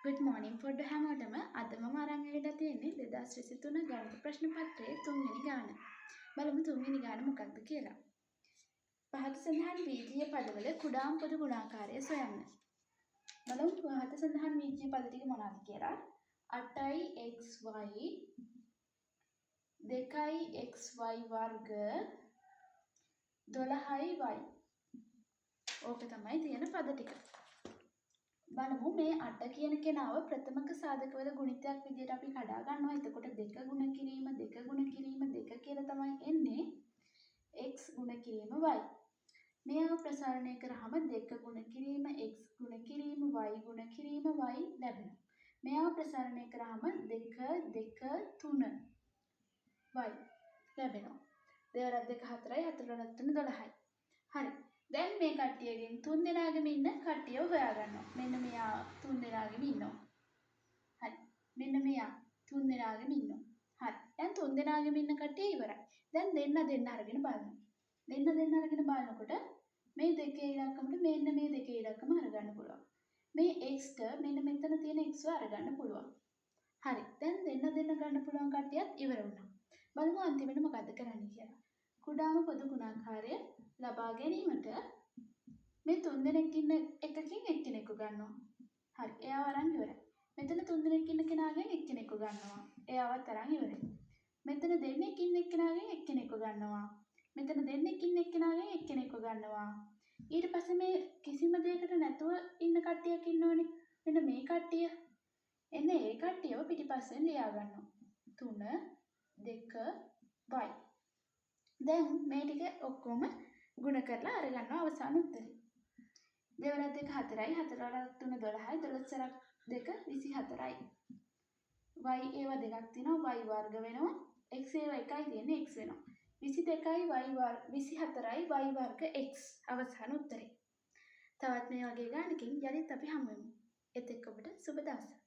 Good morning පොඩ්ඩ හැමෝටම. අද මම අරන් ඇවිල්ලා තියෙන්නේ 2023 ගණිත ප්‍රශ්න පත්‍රයේ තුන්වෙනි ගාන. බලමු තුන්වෙනි ගාන මොකක්ද කියලා. පහත සඳහන් වීජීය පදවල කුඩාම පොදු ගුණාකාරය සොයන්න. බලමු පහත සඳහන් වීජීය පද ටික මොනවද කියලා. 8යි xy, 2යි xy වර්ග, 12යි y. ඕක තමයි තියෙන පද ටික. බලමු මේ 8 කියන කෙනාව ප්‍රථමක සාධකවල ගුණිතයක් විදියට අපි කඩා ගන්නවා. එතකොට 2 ගුණ කිරීම 2 ගුණ කිරීම 2 කියලා තමයි එන්නේ. X ගුණ කිරීම y. මෙයාව ප්‍රසාරණය කරාම 2 ගුණ කිරීම x ගුණ කිරීම y ගුණ කිරීම y ලැබෙනවා. මෙයාව ප්‍රසාරණය කරාම 2 2 3 y ලැබෙනවා. දෙවරක් දෙක හතරයි, හතර වරක් තුන 12යි. හරි. දැන් මේ කට්ටියගෙන් තුන් දෙනාගෙම ඉන්න කට්ටියව හොයාගන්නවා. මෙන්න මෙයා තුන් දෙනාගෙම ඉන්නවා. හරි. මෙන්න මෙයා තුන් දෙනාගෙම ඉන්නවා. හරි. දැන් තුන් දෙනාගෙම ඉන්න කට්ටිය ඉවරයි. දැන් දෙන්න දෙන්න අරගෙන බලනවා. දෙන්න දෙන්න අරගෙන බලනකොට මේ දෙකේ ඉලක්කමට මෙන්න මේ දෙකේ ඉලක්කම අරගන්න පුළුවන්. මේ x ට මෙන්න මෙතන තියෙන x ව අරගන්න පුළුවන්. හරි. දැන් දෙන්න දෙන්න ගන්න පුළුවන් කට්ටියත් ඉවර වුණා. බලමු අන්තිමට මොකද්ද කරන්න කියලා. කුඩාම පොදු ගුණාකාරය ලබා ගැනීමට මේ තුන් දෙනෙක් ඉන්න එකකින් එක්කෙනෙක්ව ගන්නවා. හරි. එයාව අරන් ඉවරයි. මෙතන තුන් දෙනෙක් ඉන්න කෙනාගෙන් එක්කෙනෙක්ව ගන්නවා. එයාවත් අරන් ඉවරයි. මෙතන දෙන්නෙක් ඉන්න එක්කෙනාගෙන් එක්කෙනෙක්ව ගන්නවා. මෙතන දෙන්නෙක් ඉන්න එක්කෙනාගෙන් එක්කෙනෙක්ව ගන්නවා. ඊට පස්සේ මේ කිසිම දෙයකට නැතුව ඉන්න කට්ටියක් ඉන්නවනේ. මෙන්න මේ කට්ටිය. එන්න ඒ කට්ටියව පිටිපස්සෙන් ලියා ගන්නවා. 3 2 y. දැන් මේ ටික ඔක්කොම ගුණ කරලා අරගන්නවා අවසාන උත්තරේ. දෙවරක් දෙක හතරයි, හතර වරක් තුන 12යි, 12 සැරක් දෙක 24යි. Y ඒවා දෙකක් තියෙනවා, y වර්ග වෙනවා. X ඒවා එකයි තියෙන්නේ, x වෙනවා. 22යි y වර්ග 24යි y වර්ග x අවසාන උත්තරේ. තවත් මේ වගේ ගානකින් යළිත් අපි හමු වෙමු. එතෙක් ඔබට සුබ දවසක්.